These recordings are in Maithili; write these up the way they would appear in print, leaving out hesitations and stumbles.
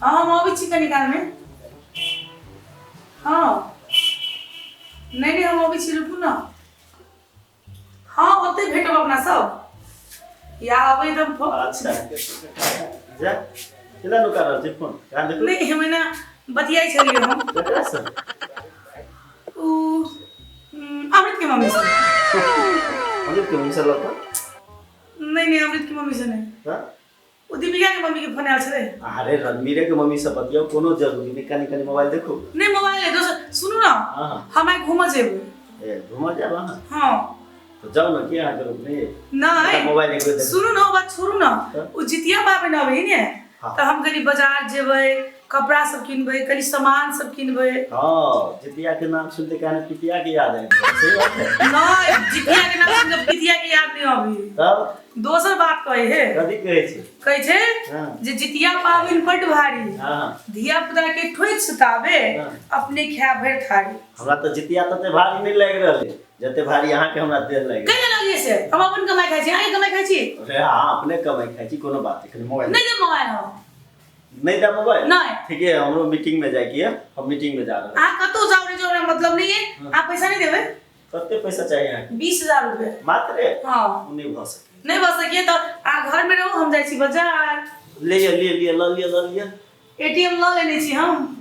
हँ, हम अबै छी कनी कालमे। हँ, नहि नहि, हम अबै छी, रुकू ने। हँ, ओतहि भेटब अपना सब या अबै तऽ अच्छा जा, केना नुका रहल छी फोन? कहाँ देखू? नहि, हम एना बतियाइ छलियै हम। ककरासँ? उ अमृत के मम्मी से। अमृत के मम्मी से लऽ कऽ? नहि नहि, अमृत के मम्मी से नहि। तऽ? ओ दीपिका के मम्मी के फोन आयल छलै। अरे, रणवीरे के मम्मी से बतियाउ, कोनो जरूरी नहि। कनी कनी मोबाइल देखू। नहि, मोबाइल नहि, दोसर। सुनू ने। हाँ। हम आइ घूमऽ जेबै। ए, घूमऽ जायब अहाँ? हाँ। तऽ जाउ ने, के अहाँके रोकने? नहि। मोबाइल एक बेर देखू। सुनू ने, ओ बात छोड़ू ने। तऽ? ओ जितिया पाबनि अबै ने। हाँ। तऽ हम कनि बाजार जेबै, कपड़ा सब किनबै, कनि सामान सब किनबै। हाँ, जितिया के नाम सुनते कहने पितिया के याद आबि जाइ, सही बात है? नहि, जितिया के नाम सुनके पितिया के याद नहि अबै। तब? दोसर बात कहै हे। कथी कहै छै? कहै छै हाँ। जे जितिया पाबनि बड्ड भारी, हाँ। धिया पुता के ठोकि सुताबे, हाँ। अपने खाय भरि थारी। हमरा तऽ जितिया तते भारी नहि लागि रहल है जते भारी अहाँके हमरा देह लागि रहल। कैला लगिए से? हम अपन कमाइ खाइ छी, अहाँके कमाइ खाइ छी? अरे हाँ, अपने कमाइ खाइ छी, कोनो बात नहीं। खाली मोबाइल। नहि दे मोबाइल हम। नहीं दे मोबाइल? नहीं। ठीक है, हमरो मीटिंग में जाए के है, हम मीटिंग में जा रहे हैं। अहाँ कतौ जाउ नहि जाउ, हमरा मतलब नहीं है। अहाँ पैसा नहीं देबै? कते पैसा चाहिए अहाँके? 20,000 रुपया। मात्रे? हाँ। ओ नहि भऽ सकै। नहि भऽ सकिए तऽ अहाँ घर में रहू, हम जाइ छी बाजार। ले लिअ, ले लिअ, लऽ लिअ, लऽ लिअ। एटीएम लऽ लेने छी हम।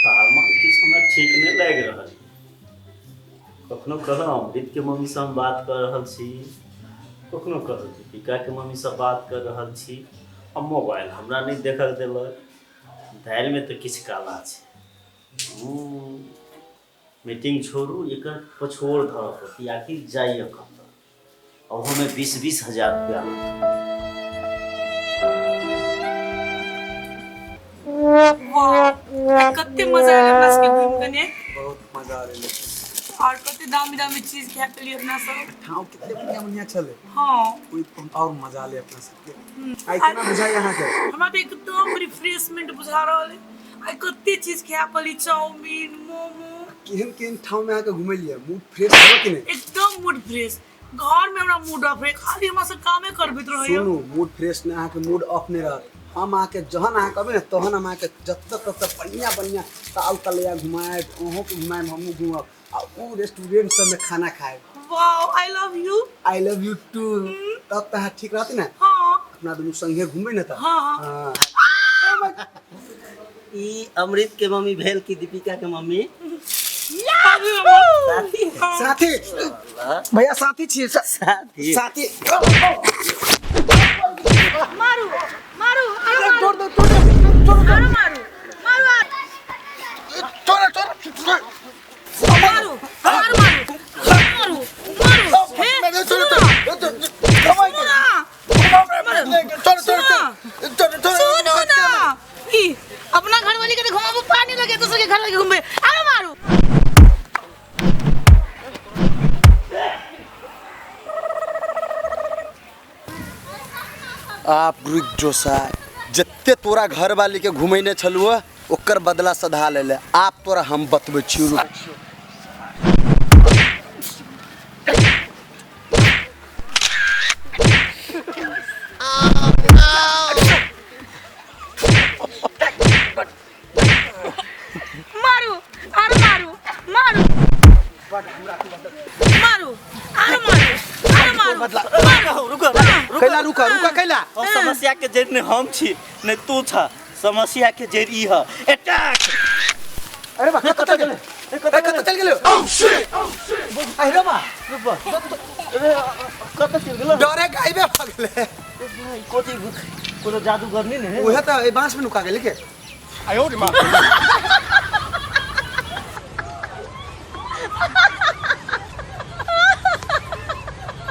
तारमा किछु हमरा ठीक नहि लागि रहल। कखनो कहलहुँ अमृत के मम्मी से हम बात कऽ रहल छी, कखनो कहलहुँ दीपिका के मम्मी से बात कऽ रहल छी, आ मोबाइल हमरा नहि देखल देलक। दालिमे तऽ किछु काला छै। मीटिंग छोड़ू, एकर पछोड़ धरऽ पड़त। आखिर जाइए कतऽ? ओहोमे 20-20 हजार रुपया लगत। वाह, कते मजा आयल अपना सबके घूमि कऽ ने। बहुत मजा आ रहलै। और कते दामी दामी चीज खाय पेलियै अपना सब। ठाव कते बढ़िया बढ़िया छलै। हाँ। ओहि और मजा आले अपना सबके। आइ केना बुझाइ अहाँके? हमरा तऽ एकदम रिफ्रेशमेंट बुझा रहल है। आइ कते चीज खाय पली, चाउमीन, मोमो। केहन केहन ठाव में अहाँके घुमेलियै, मूड फ्रेश भऽ कि नहि? एकदम मूड फ्रेश। घर में हमरा मूड ऑफ रहे, खाली हमरा से कामे करबैत रहैया। सुनू, मूड फ्रेश नहि, अहाँके मूड ऑफ नहि रहत। हम अहाँके जहन अहाँ कहबै ने तहन हम अहाँके जतऽ ततऽ बढ़िआँ बढ़िआँ ताल तलैया घुमायब, अहूँके घुमायब, हमहूँ घुमब आ ओ रेस्टोरेंट सबमे खाना खायब। वाह, I love you. I love you too. तब तऽ अहाँ ठीक रहती ने? हाँ। अपना दुनू संगे घुमबै ने तऽ? हाँ, हाँ। ई अमृत के मम्मी भेल कि दीपिका के मम्मी? साथी। साथी भैया, साथी छियै। साथी। साथी। मारू, मारू, आरो मारू। तोड़ दो, तोड़ दो, तोड़ दो। आरो मारू, मारू, आरो। तोड़, तोड़। मारू, मारू, मारू, मारू, मारू। हे, सुनू ना। सुनू ना। सुनू ना, ई अपना घर वाली के घुमाबू पानी लगे, दोसर के घर वाली के घुमबे। आरो मारू। आप रुक जो सा, जते तोरा घर वाली के घुमैने छलुआ ओकर बदला सधा ले ले। आप तोरा हम बतबै छी, रुक। मारू, आरो मारू, मारू, मारू, आरो मारू, आरो मारू। रुको, रुको, रुको। कैला रुका, रुका कैला? हम समस्या के जड़ नहीं हम छी नहीं तू छ, समस्या के जड़ ई ह। अटैक! अरे बा, कतऽ गेलै? ए, कतऽ चल गेलै? अरे रे बा। कतऽ चल गेलो? डरे गायबे भऽ गेलै। कोची कोनो जादूगर नहीं ने? उहे तऽ, एहि बाँस में नुका गेलै के।